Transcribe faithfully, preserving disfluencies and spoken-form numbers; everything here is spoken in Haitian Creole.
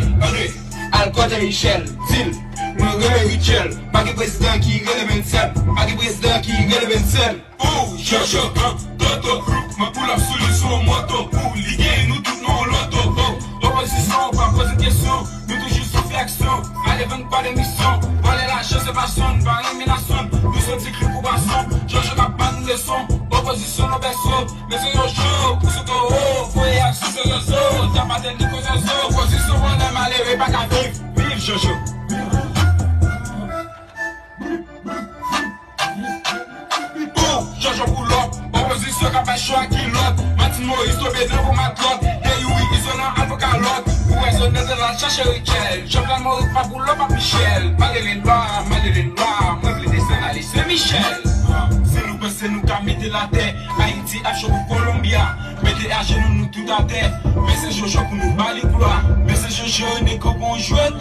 Andre, al kote Michel, di l, mwen rele Richel. Pa gen prezidan ki rele Benson, pa gen prezidan ki rele Benson. Ou, Jojo, an, Toto, mwen pull up sou li sou yon moto. Ou, li gen nou tout nan yon loto. Oh, opozisyon, pa poze kesyon, nou toujou sou fè aksyon. Ale vann pa demisyon, vòlè lajan se pa son, pa renmen nasyon. Nou se ti kri pou bason, Jojo k ap ban nou leson. Opozisyon nan bèso, men se Jojo, pou se towo, voye ak sou se rezo. Tabatèl ni kozozo, opozisyon vòlè malere pa ka viv. Viv Jojo. Pou Jojo pull up, opozisyon ka bay cho ak kilòt. Martine Moïse tonbe nan pou matlòt. Hey, Youri Izolan al pou kalòt. Pou rezone de la chache Richel. Jovenel Moïse pa pull up ak Michel. Malere nwa, malere nwa, mwen vle desann ale Sen Michel. Si nou panse nou ka mete l atè, Ayiti ap cho pou Kolonbya. Mete ajenou nou tout atè. Men se Jojo pou nou ba li glwa. Men se Jojo, nèg yo gon jwèt.